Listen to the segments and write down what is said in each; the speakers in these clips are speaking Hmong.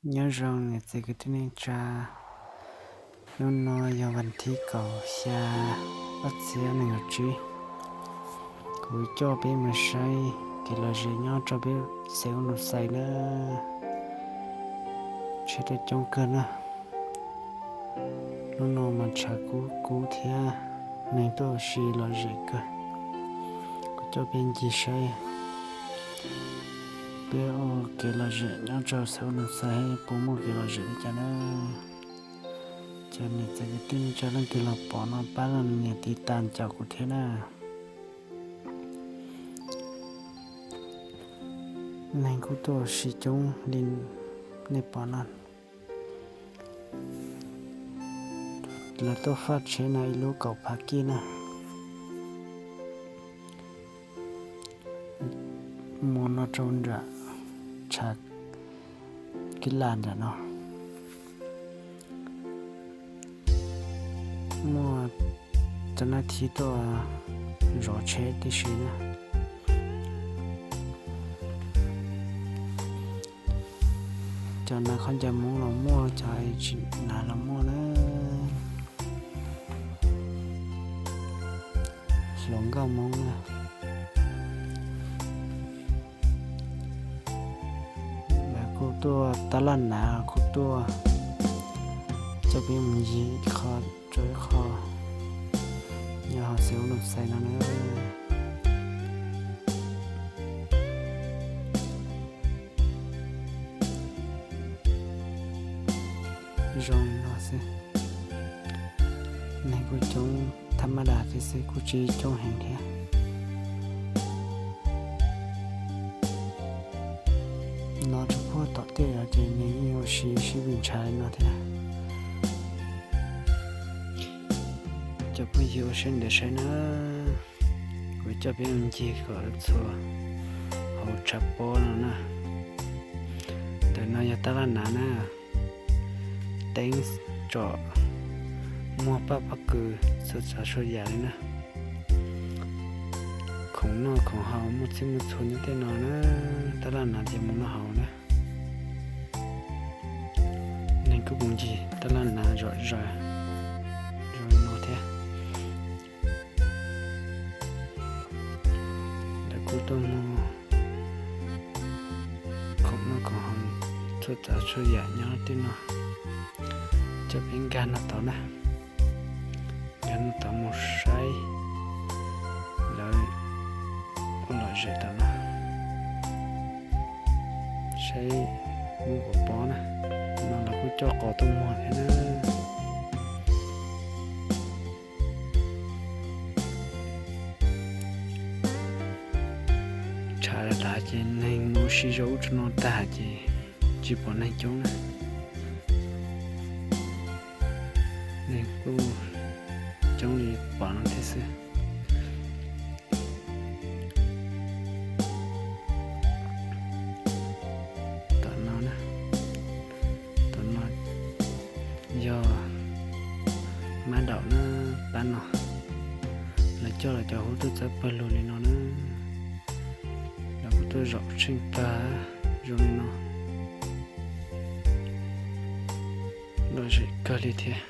Nyob zoo niam txiv kwv tij neej tsa, hnub no yog vas thib kaum xya, ob txhiab nees nkaum tsib. Kuv coj peb mus saib kev lom zem nyob rau peb xeev Ub Nus Xais na. Tsheb tuaj coob kawg na. Hnub no mas tshav kub kub thiab neeg tuaj ua si lom zem kawg. Kuv coj peb ncig saib peb ua kev lom zem nyob rau xeev Ub Nus Xais puas muaj kev lom zem li cas na. Cov niam txiv kwv tij neej tsa leej twg los pom no pab nias tiv tas caum kuv thiab na. Neeg kuj tuaj ua si coob li nej pom no. Lawv tuaj faj tsheb no ib lub kaum phav kij na. Mus no rau nram tshav kib laj nram no. Muaj cov nab thib tuaj zov tsheb tib si na. Cov hnav khaub ncaws Hmoob los muaj, cov tsis hnav los muaj na. Hluas nkauj Hmoob na. Lawv kuj tuaj tab laj hnav, kuj tuaj coj peb mus ncig ib qho rau ib qho nyob hauv xeev Ub Nus Xais no na. Zoo li no xwb. Neeg kuj coob thab mab das thiab xwb, kuj tsis coob heev thiab. No tsuas puag tom tej no ces neeg yeej ua si sib vij ntshav li no thiab. Cov phooj ywg ua siab ntev saib na, kuv coj peb mus ncig kom txhua hauv tshav pob no na. Ntawm no yog tab laj hnav na, teeb tsom muag paj pob kws txhua tsav txhua yam li na. Khoom noj khoom haus muaj txhij muaj txhua nyob tej no na, tab laj hnav ces mus noj haus na. Neeg kuj mus ncig tab laj hnav zom zaws zoo li no thiab. Lawv kuj tuaj muag khoom noj khoom haus txhua tsav txhua yam nyob tej no. Coj peb nkag no tod na, nkag no tod mus saib lawv ua lom zem tom no, saib muaj puas pob na. No lawv kuj coj qos tuaj muag thiab na. Tshav dav dav ces neeg mus ua si rau ub rau no tag ces tsis pom neeg coob na. Neeg kuj coob li pom no thiab xwb. Tom no na, tom no yog mab daum na, pab no. Lawv coj los cov hub tuaj txawb pawg lug li no na. Lawv kuj tuaj zaum tsheej pawg zoo li no, lom zem kawg li thiab.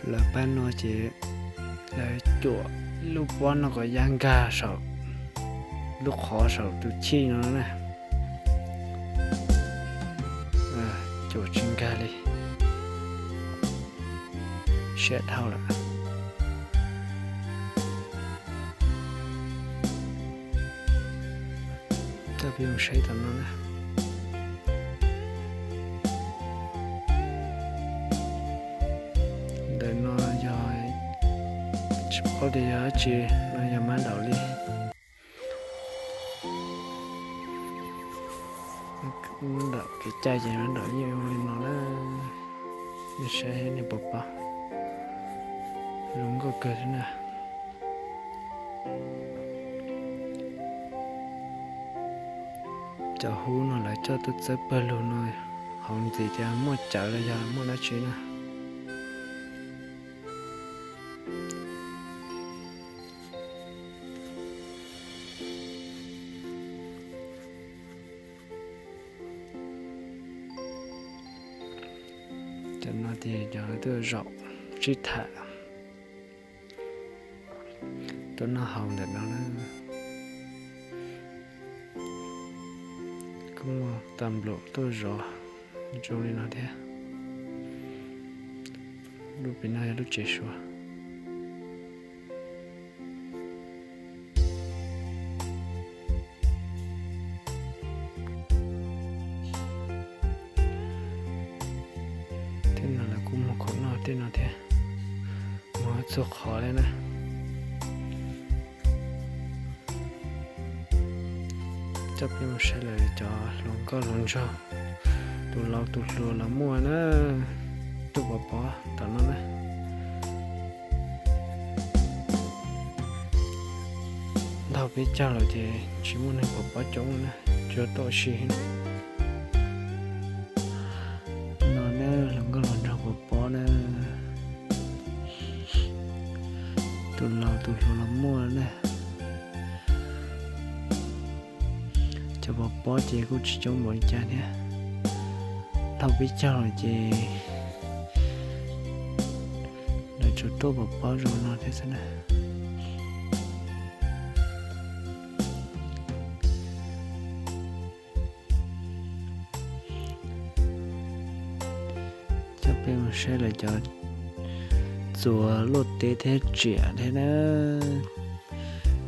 Lawv pab no ces lawv cuam lub pob no kom ya nkag saum lub qhov saum tus chij no na. Cuam tsis nkag li, siab dhau lawm. Coj peb mus saib tom no na. Ntawm no yog, tsis paub tias yog dab tsi, no yog mab daum li. Mab daum kev cai ces mab daum yeej li no na. Nej saib nej puas pom, zoo nkauj kawg thiab na. Cov hub no lawv coj tuaj txawb pawg lug no, hauv ntxiv tias muaj cawv los yog muaj dab tsi na. Ces cov tuaj zaum sib tham, tuaj noj haus ntawm no na. Kuj muaj tag nplaum tuaj zov zoo li no thiab. Lub pem no yog lub tsev suav. Tej no lawv kuj muag khoom noj tej no thiab, muag txhua qhov li na. Coj peb mus saib lawv cov hluas nkauj hluas nraug, tus laus tus hluas los muaj na, tuaj pov pob tom no na. Ntaug peb caug lawm ces tsis muaj neeg pov pob coob na, tsuas tuaj ua si no na, hluas nkauj hluas nraug pov pob na. Tus laus tus hluas los muaj na. Cov pov pob ces kuj tsis coob npaum li cas thiab. Ntaug peb caug lawm ces lawv tsuas tuaj pov pob zoo no thiab xwb na. Coj peb mus saib lawv cov txuas luaj teb thiab tsiam thiab na.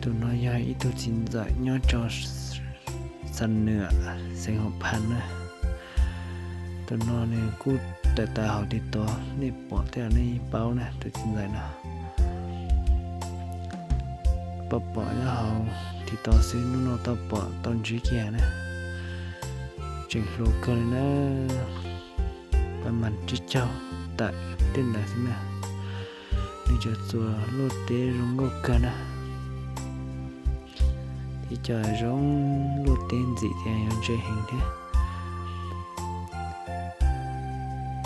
Tus no yog ib tug txiv ntxawm nyob rau Xam Nwam, xeev Hauv Phas na. Tus no nws kuj tawm tas hauv TikTok, nej pom tej zaum nej paub na tus txiv ntxawm no. Pom pom nyob hauv TikTok xwb, hnub no tau pom tau ntsib kiag na. Tseem hluas kawg li na, pab mas tsib caug tawm tej ntawd xwb na. Nws cov txuas luaj teb zoo nkauj kawg na. Ib co zoo luaj teb ntxim tias yuav ntse heev thiab.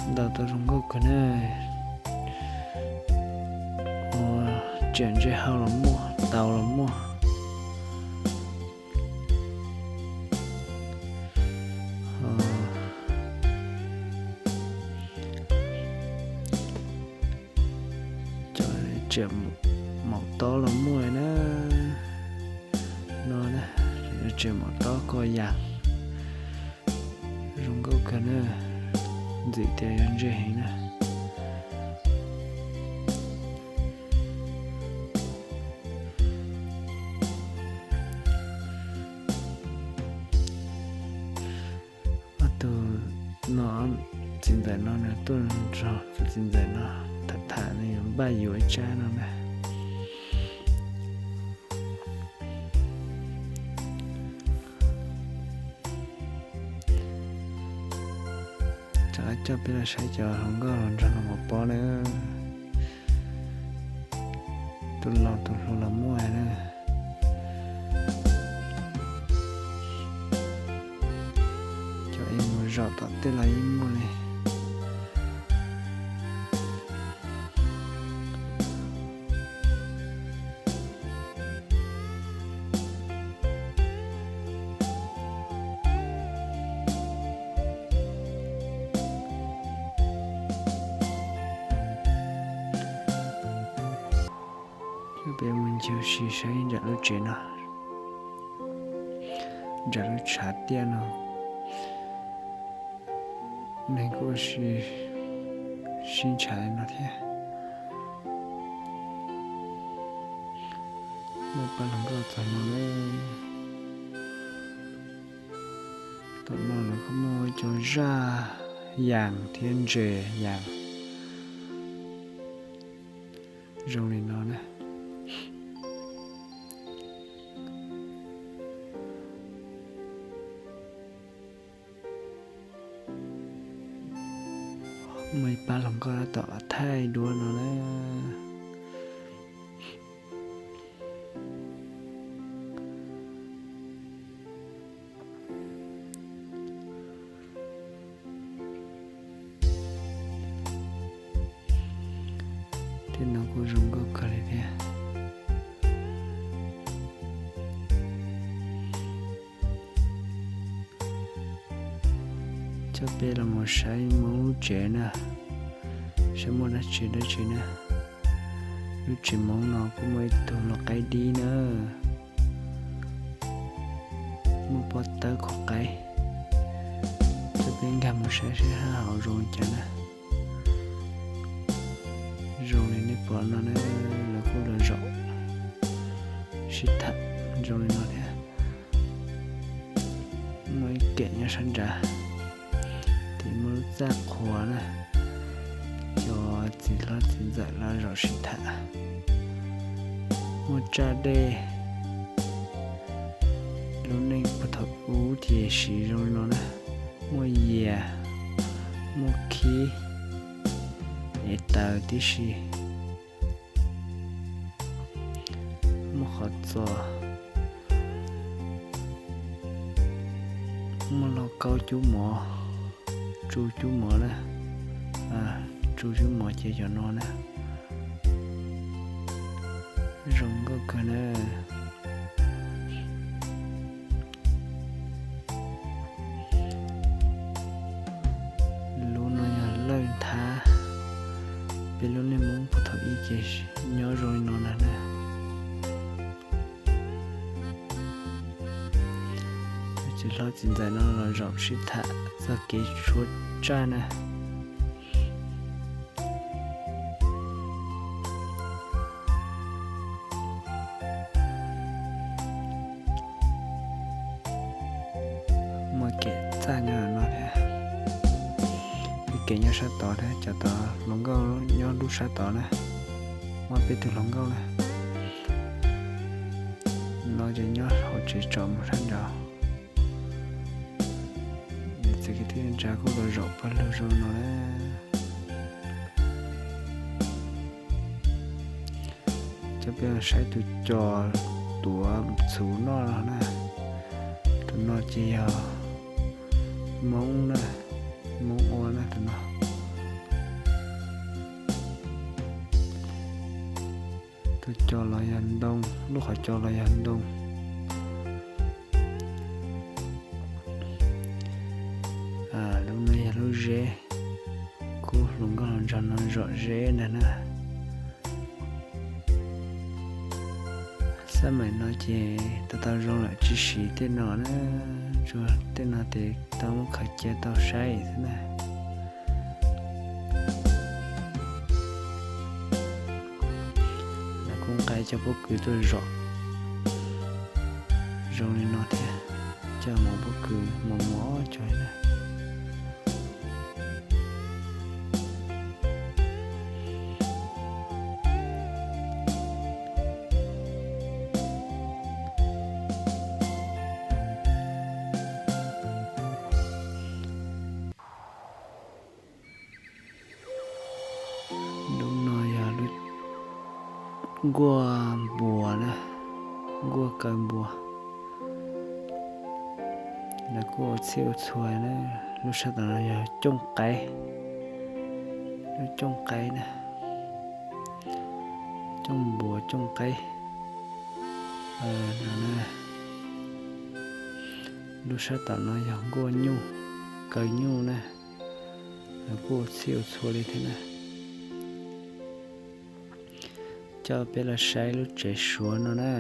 Ntaus tau zoo nkauj kawg na. Ua tsiam ntsej hau los muaj, tau los muaj. Cov tsiam maum tob los muaj na. No na, tsiam maum tob ko yam zoo nkauj kawg na, ntxim tias yuav ntse heev na. Ob tug no, txiv ntxawm no nws tuaj nrog tus txiv ntxawm no tham tham, nws yuav npaj yuav ib tsab no na. Rov qab coj peb los saib cov hluas nkauj hluas nraug no pov pob na. Tus laus tus hluas los muaj na. Cov es mus zaum tom tej los yeej muaj li. Peb mus ncig ua si saib nram lub tsev no, nram lub tshav tiaj no, neeg kuj ua si sib ntshav li no thiab. Muaj pab hluas nkauj txog no na. Tom no lawv kuj muaj cov zaj yas thiab ntses yas zoo li no na. Muaj ib pab hluas nkauj tab tom thaij duab no na. Tej no kuj zoo nkauj kawg li thiab. Coj peb los mus saib Hmoob lub tsev na. Saib muaj dab tsi dab tsi na. Lub tsev Hmoob no kuj muaj ib tug lau qaib dib na, muaj pob tawb khuam qaib. Coj peb nkag mus saib saib hauv zoo li cas na. Zoo li nej pom no na, lawv kuj los zaum sib tham zoo li no thiab. Muaj ib kem nyob sab nrad, ces muaj lub txaj qhuav na, cov txiv hlob txiv ntxawm los zaum sib tham. Muaj tsaj dej, lub neej puag thaum ub ces siv zoo li no na. Muaj yias, muaj khib, es taws tib si, muaj qhov txos, muaj lauj kaub cub mov, tsu cub mov na, tsu cub mov ces cov no na. Zoo nkauj kawg na. Lub no yog lawj nthab, peb lub neej Hmoob puag thaum ub ces nyob zoo li no ntag na. Txiv hlob txiv ntxawm no los zaum sib tham txoj kev tshuab tsaj na. Muaj kev txaj nyob no thiab, kev nyob sab tod thiab, cov tod hluas nkauj nyob lub sab tod na. Muaj peb tug hluas nkauj na, no ces nyob hauv tsev tsom mus sab nraud. Txiv kwv tij neej tsa kuj los zaum pawg lug zoo no na. Coj peb saib tus cos tuav txhuv noj no na. Tus no ces yog Hmoob na, Hmoob ua na tus no. Tus cos los yog ntoo, lub qhov cos los yog ntoo. Lub no yog lub zeb, kuj hluas nkauj hluas nraug no zom zeb ntag na. Xab maim no ces tau tau zoo lawm tsis siv tej no na, tsuas tej no ces tau muab khaws cia tau saib xwb na. Lawv kuj nqa cov pob kws tuaj zom zoo li no thiab, coj mov pob kws mos mos cov na. Lub no yog lub nkuaj npuas na, nkuaj kaw npuas. Lawv kuj ua txhij ua txhua na. Lub sab tom no yog cooj qaib, lub cooj qaib na, cooj npuas cooj qaib no na. Lub sab tom no yog nkuaj nyuj, kaw nyuj na. Lawv kuj ua txhij ua txhua li thiab na. Coj peb los saib lub tsev suav no na.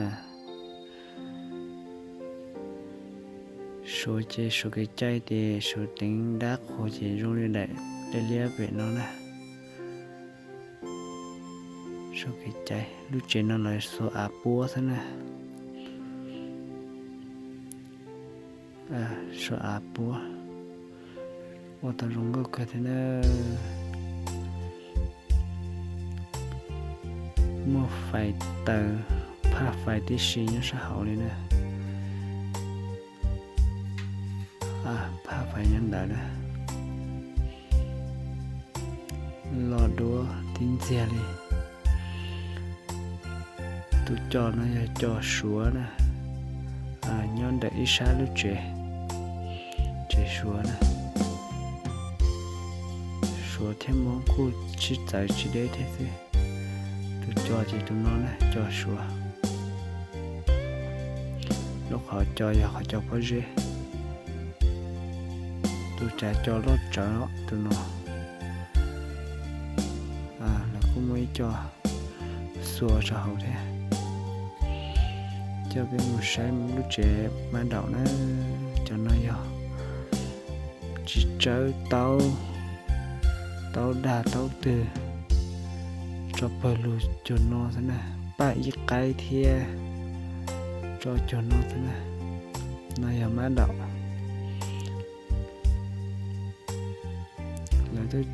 Suav ces suav kev cai ces suav teev dab qhuas ces zoo li daim liab liab pem no na. Suav kev cai, lub tsev no lawv xuas av puab xwb na. Suav av puab ua tau zoo nkauj kawg thiab na. Muaj fais taws, phaj fais tib si nyob sab hauv li na. Phaj fais nyob ntawd na. Loj duab tib ntxiag li. Tus cos no yog cos suav na, nyob ntawm ib sab lub tsev, tsev suav na. Suav thiab Hmoob kuj sib txawv tsis deb thiab xwb. Tus cos ces tus no na, cos suav. Lub qhov cos yog qhov cos pob zeb. Tus tsav cos loj tsawv tus no. coj xuas rau hauv thiab. Coj peb mus saib lub tsev mab daum na. Cov no yog tsis tsawb taub, taub dag taub twg, tso pawg lug cuag no xwb na. Paj ib qaib thiab tso cuag no xwb na. No yog mab daum, lawv twb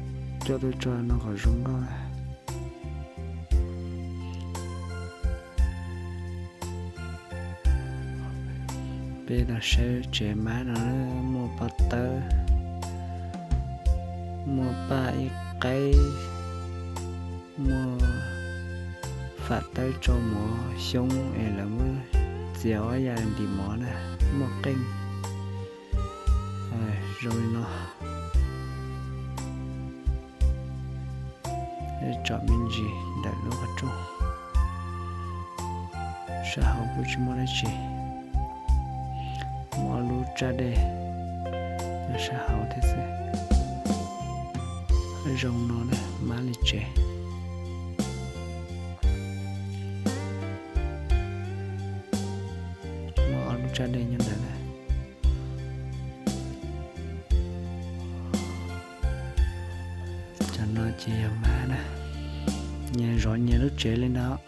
coj tuaj tso no kom zoo nkauj na. Peb los saib tsev mab no, muaj pob tawb, muaj paj ib qaib, muaj fam tawb tso mov xyoob es lawv muab txiav ob yam ntim mov na, muaj qeej zoo li no. Tsom me ntsis ntawm lub qhov rooj. Sab hauv kuj tsis muaj dab tsi, muaj ob lub tsaj dej nyob sab hauv thiab xwb. Zoo no na, mab li tsev. Muaj ob lub tsaj dej nyob ntawd na. Cov no ces yog mab na, nyias zov nyias lub tsev li ntawd.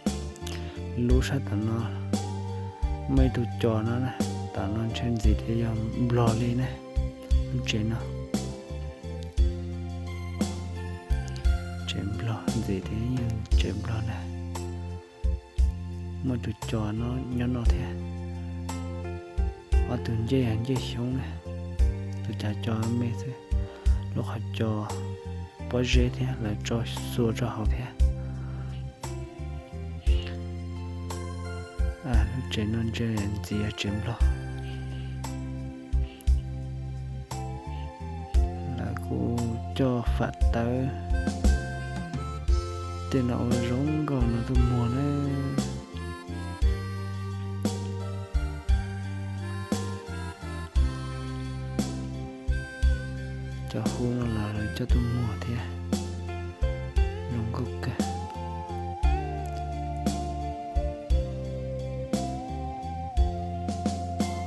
Lub sab tom no muaj ib tug cos no na, tom no ntshe ntxim tias yog nplog li na, lub tsev no. Tsev nplog, ntxim tias yog tsev nplog na. Muaj tus cos no nyob no thiab. Ob tug ncej yog ncej xyoob na, tus cav cos me xwb. Lub qhov cos pob zeb thiab, lawv tso xuas rau hauv thiab. Lub tsev no ntshe ntxim yog tsev nplog. Lawv kuj coj fam tawb tej no ua zoo nkauj no tuaj muag na. Cov hub no los lawv coj tuaj muag thiab, zoo nkauj kawg.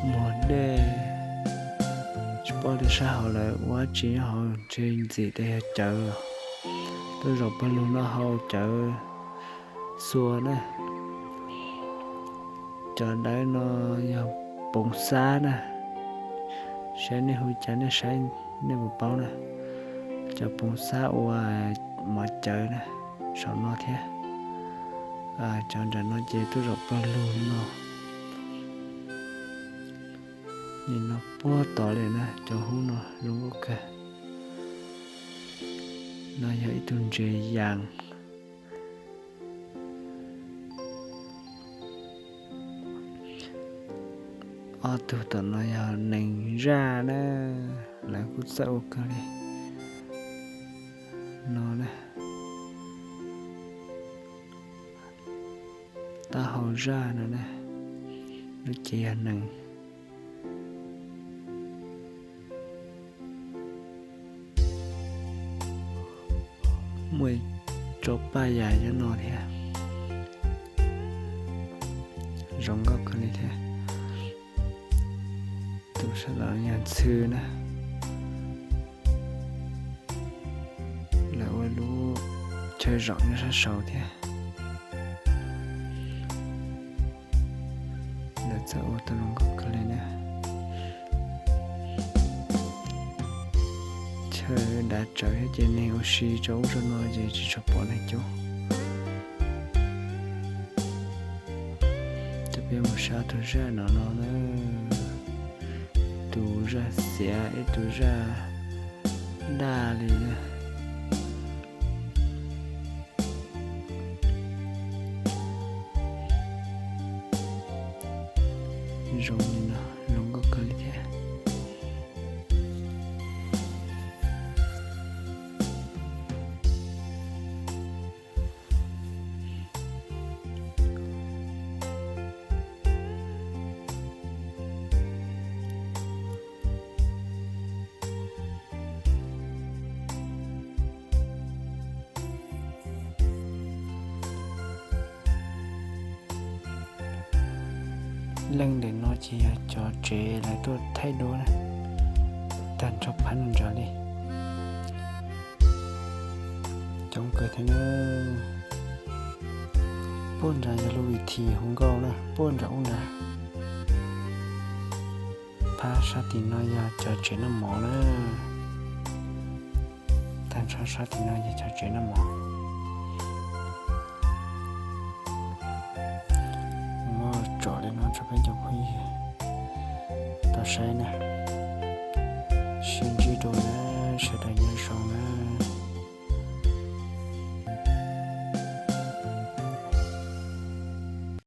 Muag dej, tsis paub tias sab hauv lawv ua dab tsi nyob hauv, ntshe ntxim tias yog cawv. Tuaj zaum pawg lug no hau cawv xuas na. Cov dawb no yog poov xab na, saib nej hu cas nej saib, nej puas paub na. Cov poov xab ua mov cawv na, saum no thiab. Cov nram no ces tuaj zaum pawg lug no. Nim no puag tod li na, cov hub no zoo nkauj kawg. No yog ib tug ntses yas. Ob tug tom no yog nees zaj na, lawv kuj txawj ua kawg li no na. Taub hau zaj no na, lub cev yog nees. Muaj tso paj yas nyob no thiab, zoo nkauj kawg li thiab. Tus sab tod yog ntxhw na, lawv ua lub chaw zaum nyob sab saud thiab. Lawv txawj ua tau zoo nkauj kawg li na. Chaw dav tsawv thiab ces neeg ua si rau ub rau no ces tsis tshua pom neeg coob. Coj peb mus saib tus zaj no no na. Tus zaj xiav, ib tus zaj daj li na. Zoo li no, zoo nkauj kawg li thiab. Leej ntawm no ces yog cov tsev lawv tuaj thaij duab na. Tag nrho phab no ntawd li. Coob kawg thiab na. Puag nrad yog lub vim thim hu nkauj na, puag nram ub nrad. Phab sab tim no yog cov tsev noj mov na. Tag nrho sab tim no yog cov tsev noj mov. Muab tsom li no rau peb cov phooj ywg tau saib na. Sib ntsib dua na, sawv daws nyob zoo na.